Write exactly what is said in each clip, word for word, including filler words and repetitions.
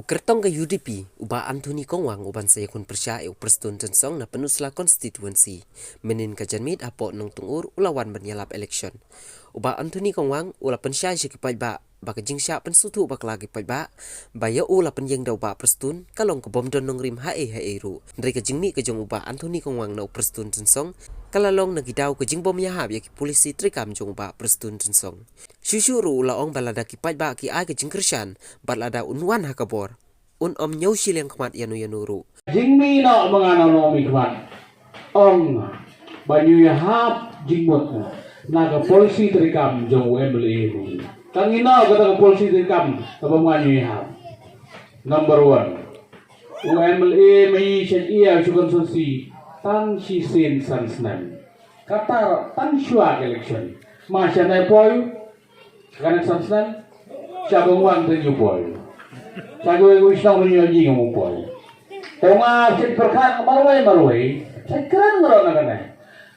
Kyrtong ka U D P, u Bah Anthony Kongwang u ban sa ïakhun pyrshah ïa u Prestone Tynsong na Pynursla Constituency. Mynhynnin ka janmiet hapoh Nongtyngur u la wan ban ïalap election. U Bah Anthony Kongwang u la pynshai sha ki paidbah ba ka jingshah pynsngewthuh bakla ki paidbah ba ïa u la pynïeng da u Bah Prestone ka long ka bym don nongrim haei haei ruh. Hynrei ka jingmih ka jong u Bah Anthony Kongwang na u Prestone Tynsong ka la long na ki daw ka jingbym ïahap ïa ki polisi treikam jong u Bah Prestone Tynsong. Shuh shuh ruh u la ong ba lada ki paidbah ki ai ka jingkyrshan bad lada un wan ha ka bor, un ym ñiew shiliang khmat ïano ïano ruh. Jingmih noh ma nga na u nongmihkhmat, ong ba ngi ïahap jingmut na ka polisi treikam jong u M L A. Ka ngi noh kata ka polisi treikam kaba ma ngi ïahap. Number one, u M L A ma ngi sha ïa sha constituency tang shisien san snem. Kata tang shuwa ka election. Ma sha ne poi, ka ne san snem, sha Kongwang te ñu poi. Sha Kongwang shnong ñu ji ñu poi. Te nga shin pyrkhat marwei marwei, shin kren ngro na kane.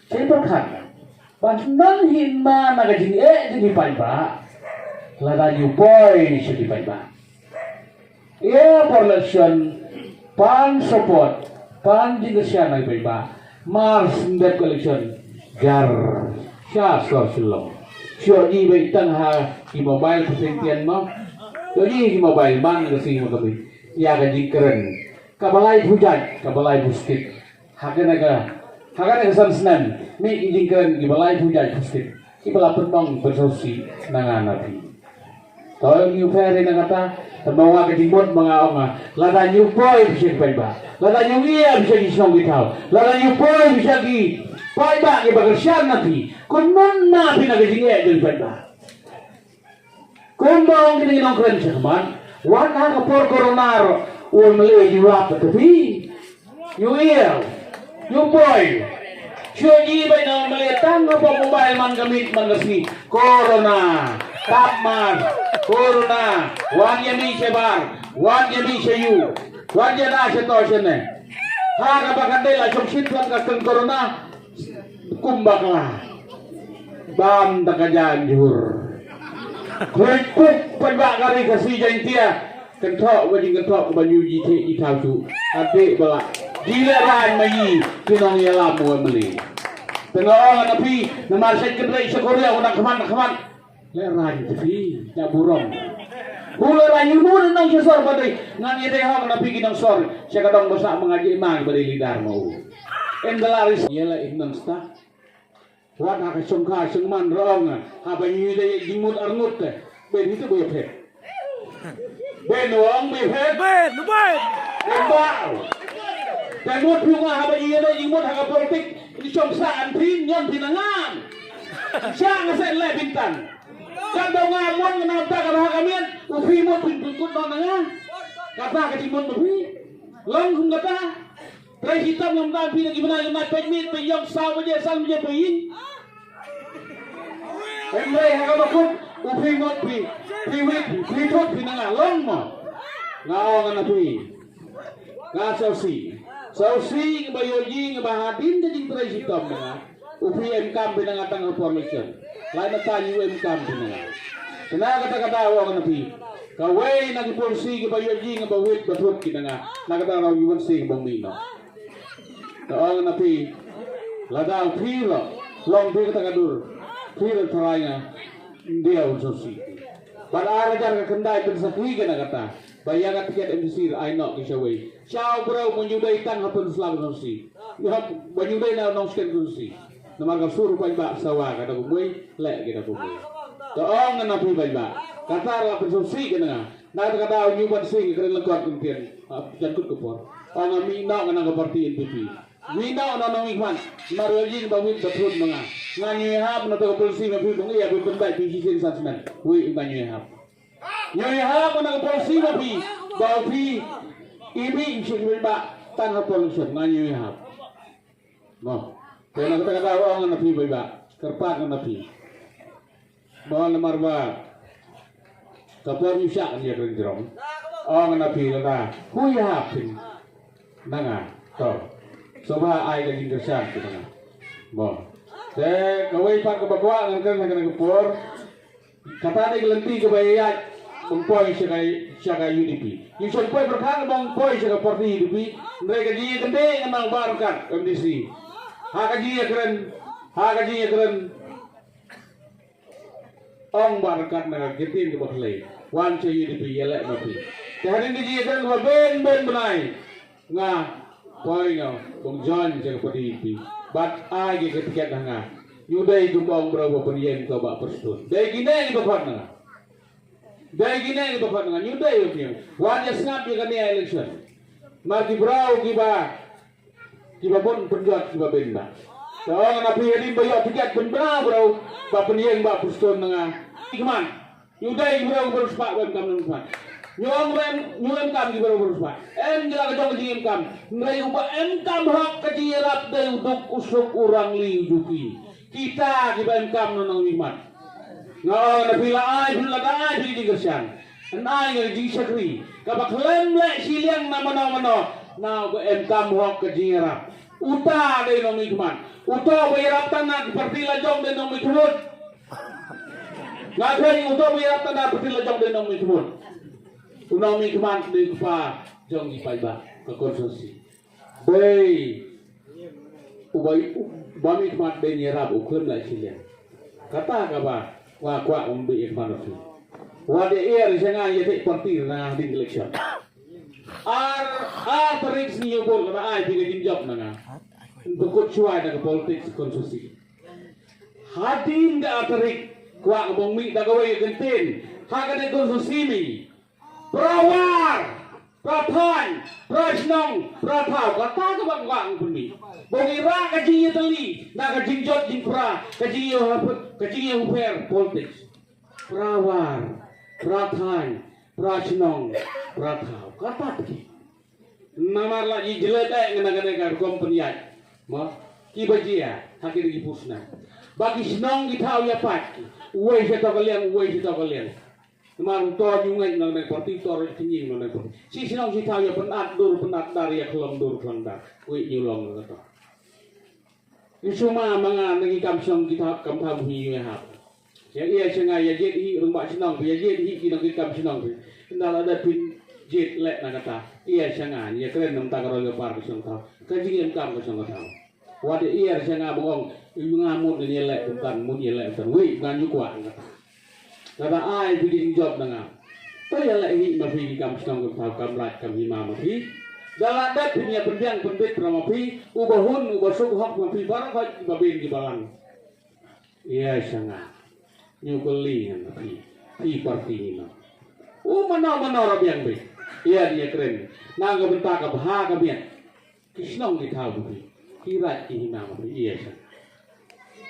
Shin pyrkhat. Ban shnong hin ma na ka jingeh jinghi paidbah. Lada ñu poi ni shu di paidbah. Ïa por election, pan support, pan jingkyrshan na ki paidbah. Mar sngewdep ka election, jar sha sor Shillong. Shu ji bai tang ha ki mobile ka seng tian mo. Shu ji ki mobile man ka seng mo kami. Ïa ka jingkren. Ka balai pujat, ka balai puskit. Ha kane ka, ha kane ka san snem, mih ki jingkren ki balai pujat puskit. Ki bala pynbang pynsausi na nga na phi. Tau ñu pher na kata, tama wa ka jingmut ma nga ong nga. Lada ñu poi pisa ki paidbah. Lada ñu ngia pisa ki shnong ki thaw. Lada ñu poi pisa ki paidbah ki bakar shan na phi. Kumno na phi na ka jingeh jong paidbah. Kumba ong kini nongkren sha khmat. Wan ha ka por corona ro. U M L A ju wap ta phi. Ñu ïa, ñu poi. Shu ji bai na mele tang ha pop mobile man ka mit man ka sngi. Corona, tap man, corona. Wan ïa mi shabar, wan ïa mi shayu, wan ïa na shato shane. Ha ka ba ka dei la shong shit wan ka keng corona. Kum bakla. Bam da ka jan jhur. Khuid kuk paidbah ka ri Khasi Jaiñtia. Kynthoh ba jingkynthoh ba ñu ji thik ji thaw shu. Ade bala. Ji le rai ma yi. Ki nongïalam wa meli. Te nga ong na phi, namar sha kynrei sha Korea u na khmat na khmat. Le rai te phi, ja burom. Hu le rai ñu nu nong sha sor ba dei. Ngan ïa dei hok na phi ki nong sor. Sha ka dong ba sa ma nga ji ma ba dei leader ma u. Em da la ris. Ïa la im nang sta. Wat ha ka shongkha shongman rong, ha ba ngi dei jingmut arngut te. Ben hi tu ba phet. Ben wong ba phet. Ben, ben. Ben ba. Te mut phi nga ha ba ngi dei jingmut ha ka politik. Ni shong sa an phi, nyon phi na ngan. Sha nga sen le bintang. Kan ba nga mon nga na ta ka ha ka mian. U phi mut phi phi kut na nga. Kata ka jingmut ba phi. Long kum kata. Trai hitam ngam dang phi na ki bnai ki bnai peit miet peit ïong saw baje san baje peit ïing. Em dei ha ka bakut u phi ngot phi phi wit phi thut phi na nga long mo. Nga ong na phi. Nga sawsi. Sawsi nga ba ïohi nga ba hadien ka jingtrai hitam nga. U phi em kam phi na nga tang ha por election. Lai na ta yu em kam phi na nga. Kena kata kata ong na phi. Kawei na ki polisi ki ba ïohi nga ba wit ba thut ki na nga. Na kata rau yu wan si ba mi no. Ka ong na phi, lada u phi lo, long phi kata ka dur, phi lo tharai nga, ndia u sosi. Bad ar hajar ka khyndai pynsakhi ka na kata, ba ïa ka tiket M D C ai noh ki shawei. Shaw bro mo nyu dei tang ha pynslap sosi. Ba nyu dei na nong sken sosi. Namar ka sur paidbah sawa ka da kumwei, leh ki da kumwei. Ka ong na phi paidbah, kata la pynsosi ka na nga. Na kata ka daw nyu ban sing ka kren lengkot kumpian. Jan kut ka por. Ong nga mi nok na ka parti N P P. Mi nok na nong ikman. Mar ro jing ba wit ba thut ma nga. Nga nyu hap na ka polisi ma phi bang iya phi pynbai phi shisien san smen. Wi nga nyu hap. Nyu hap na ka polisi ma phi. Ba phi. Imi shisien ba tan ha polisi nga nyu hap. Mo. Te na kata kata ong na phi bai ba. Kerpat na phi. Mo namar ba ka por ïu shah kan ïa kren jrong. Ong na phi lada hu ïa phin na nga to. Soba ai ka jingkyrshan ki na nga. Mo. Te kawei pat kaba kwah ngan kren ha kane ka por. Kata dei ka lynti kaba ïaid. Ym poi sha ka, sha ka U D P. Ym shym poi pyrkhat ba ym poi sha ka party U D P. Hynrei ka jingïakynduh ngan ong Bah Ryngkat M D C. Ha ka jingïakren, ha ka jingïakren, ong Bah Ryngkat na ka ktien kaba khlei. Wan sha U D P ïaleh ma phi. Te hadien ka jingïakren kaba bun bun bnai, nga poi nga bym join sha ka party U D P. Bad ai ka tiket ha nga. Ngi dei kum ong bro ba pynïeng ka Bah Prestone. Dei kine kiba khot na nga. Dei kine kiba khot na nga. Ngi dei ba pynïeng. Wat ïa sngap ïa kane election. Namar ki bro kiba, kiba bun pynjot kiba bun ba. Te ong na phi hadien ba ïoh tiket pynbna bro ba pynïeng Bah Prestone na nga. Ki khmat. Ngi dei ki bro ba riewspah ba em kam nongmihkhmat. Ngi ong ba em, ngi em kam ki bro ba riewspah. Em ki la ka jong ka jingem kam. Hynrei uba em kam hok ka jingïarap dei u duk u suk u rangli u juki. Kita kiba em kam na nongmihkhmat. Nga ong na phi la ai, phi la da ai phi jingkyrshan. Yn ai nga jingshakri. Kaba khlem leh shiliang na mano mano. Na uba em kam hok ka jingïarap. Uta dei nongmihkhmat. Uta uba ïarap tang na ki party la jong dei nongmihkhmat. Nga kren uta uba ïarap tang na party la jong dei nongmihkhmat. U nongmihkhmat dei u kpa jong ki paidbah ka constituency. Dei uba, uba mihkhmat dei ïarap u khlem leh shiliang. Kata kaba nga kwah ong bad ïa khmat na phi. Wat ïa ïar sha nga ïa te party na hadien election. Ar, ar tarik sngi ïa bor ka da ai phi ka jingjop na nga. Ba kut shuwa na ka politics constituency. Hadien ka ar tarik kwah ka bong mih da kawei ka ktien ha ka dei constituency mi. Pra war, pra thaiñ, pra shnong, pra thaw, kata kaba kwah ka bong mih. Bong ïa ra ka jingïatylli na ka jingjop jingpra, ka jingïa, ka jingïahuper politics. Pra war, pra thaiñ, pra shnong, pra thaw. Kata ki. Namar la ji jlep eh ngana ngana ka rukom pynïaid. Ma, ki ba jia, ha ki dei ki pusna. Ba ki shnong ki thaw ïa pat ki. Uwei sha to ka liang, uwei sha to ka liang. Namar to ju ngai nang nang parti, to ri kini nang nang parti. Si shnong si thaw ïa pynat dur, pynat dar ïa khlong dur, khlong dar. Uwei ju long nang to. Ïa shu ma ma nga na ki kam shnong ki thaw kam thaw hi ïa hap. Ïa ïa sha nga ïa jied hi rangbah shnong, ïa jied hi ki nong ki kam shnong. Nda la da pynjied leh na kata. Ïa sha nga ïa kren nang ta ka roi ka par ka shnong thaw. Ka jingim kam ka shnong ka thaw. Wat ïa ïa sha nga bang ong ïa nga mut ïa leh kumtan, mut ïa leh kumtan. Wei nga nyu kwah nga kata. Lada ai phi ki jingjop na nga. To ïa leh hi ma phi ki kam shnong kam thaw, kam raid kam hima ma phi. Da la dep phi ïa pynbiang pynbit para ma phi. Uba hun uba suk hok ma phi baroh hok kiba bun kiba lang. Ïa sha nga. Nyu kylli ngan ma phi. Phi parti ni ma. U mano mano ra biang bit. Ïa ïa kren. Na ka bynta ka bha ka miat. Ki shnong ki thaw phi, ki raid ki hima ma phi, ïa sha.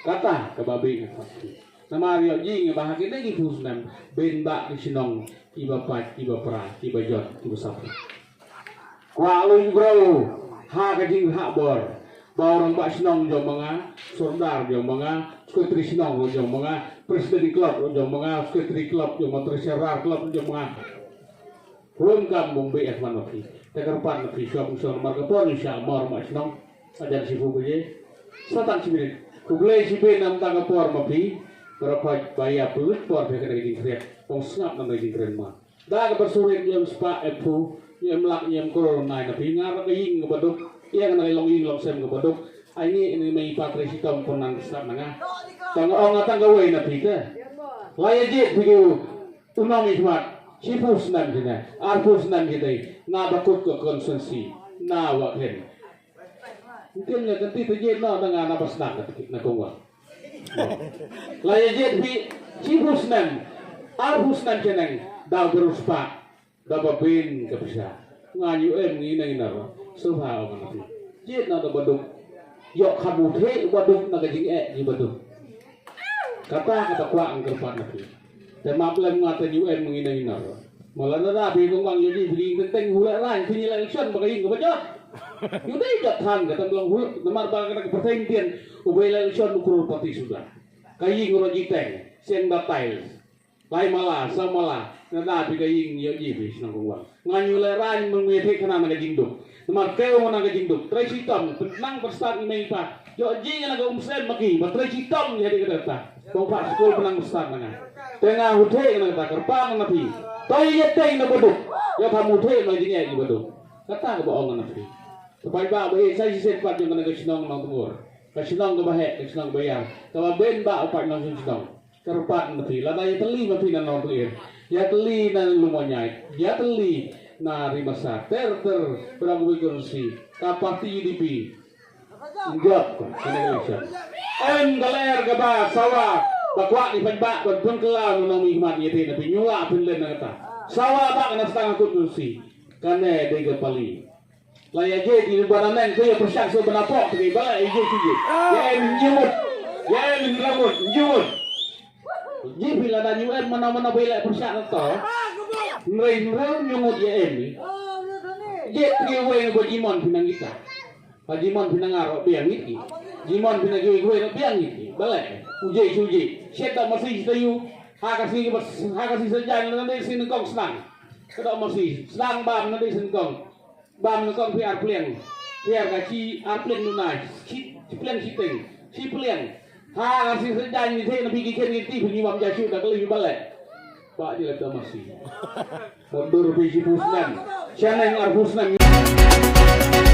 Kata kaba bit nga kwah phi. Namar ïoh jing ba ha kine ki phew snem, bun bah ki shnong, kiba pait, kiba pra, kiba jot, kiba sap. Kwah lui bro, ha ka jinghah bor. Ba u rangbah shnong jong ma nga, sordar jong ma nga, sekretari shnong jong ma nga, president club jong ma nga, sekretari club jong ma nga, treasurer club jong ma nga. Ruh kam bong beh ïa khmat na phi. Te kyrpad na phi shuwa phi shuwa namar ka por ngi shah mor ma shnong. Hajan shiphew baje. Sa tang shi minit. Khublei shibun namar ka por ma phi. Para phi ba ïa pynlut por phi ha kane ka jingkhriat. Ong sngap na ka jingkren ma. Da kaba surit ngi em spah em phew, ngi em lak, ngi em klur nai na phi. Nga ruh ka ïing kaba duk. Ïa nga na ka long ïing long sem kaba duk. Ai ngi ngi mei pa trei shitom pynang sngap na nga. Tang ong nga tang kawei na phi te. La ïa jied phi ki u. U nongmihkhmat, shiphew snem jong nga, arphew snem jong nga, na ba kut ka constituency, na Wah Khen. Mungkin nga kynti te jied noh na nga na ba snak na Kongwang. La ïa jied phi, shiphew snem, arphew snem jong nga, da ba riewspah, da ba bun ka pisa. Nga nyu em ngi na ngi na ro, sngewbha ong na phi. Jied noh da ba duk, ïoh kham u theh ba duk na ka jingeh jong ba duk. Kata kata kwah nga kyrpad na phi. Te map lem nga te nyu em ngi na ngi na. Mala na da phi kong bang ïoh di phi teng teng hu leh rang phi ngi leh election ba ka ïing kaba jot. Ïoh dei jot than kata long hu namar ba ka pyrthei ntien u bai leh election u krur parti suda. Ka ïing ro ji teng seng da tiles. Lai mala sa mala na da phi ka ïing ïoh ji phi shnong kong bang. Nga nyu leh rang meng mih thik khana na ka jingduk. Namar keiñ na ka jingduk. Trei shitom, pynang pynstad ngi mei pa. Ïoh jing na ka umsem ma ki, ba trei shitom ïa dei ka data. Kong pa skul pynang pynstad na nga. Te nga hu thik na kata kyrpad na phi. To ïa teng na baduk. Ïa ka muthe na jingeh ni baduk. Kata ka ba ong na phi. Ka paidbah ba ïeit sa shisien pat jong ka shnong Nongtngur. Ka shnong ka ba heh, ka shnong ba ïar. Ka ba ben ba u paid nong shnong. Ka rupat na phi. Lada ïa teli ma phi na Nongtngur. Ïa teli na Lumonyai. Ïa teli na Ri Masa. Ter ter. Berang wi konsi. Ka parti U D P. Jop, kane ka election. Em ka lyer kaba sawa, ba kwah ni paidbah, ban pynkylla na nongmihkhmat ïa te na phi, ñiuh pynlen na kata. Sawa ba na stang akut nunsi. Kane dei ka pali. La ïa je ti ba na neng te ïa pyrshang so ba na pok te ba la ïa je ti je. Ïa em ñiuh. Ïa em ñiuh. Ji phi lada ñiuh em mana mana ba ïa leh pyrshang to. Nrei nrei ñiuh ïa em ni. Je ti wei ba jimon phi nang kita. Ka jimon phi na nga ruh biang ïit ki. Jimon phi na kiwei kiwei ruh biang ïit ki. Balei? U Jay shu Jay. Shet da masi shi tayu. Ha ka sngi ba ha ka sngi sa jan na dei sngi nyngkong snang. Ka da masi snang bam na dei sngi nyngkong. Bam nyngkong phi ar pliang. Phi ar ka shi ar pliang nunai. Shi shi pliang shi teng. Shi pliang. Ha ka sngi sa jan ni thei na phi ki khen ki ti phi ni bam ja shu da ka lei phi balei. Ba ji la da masi. Mundur phi shiphew snem. Shaneng arphew snem.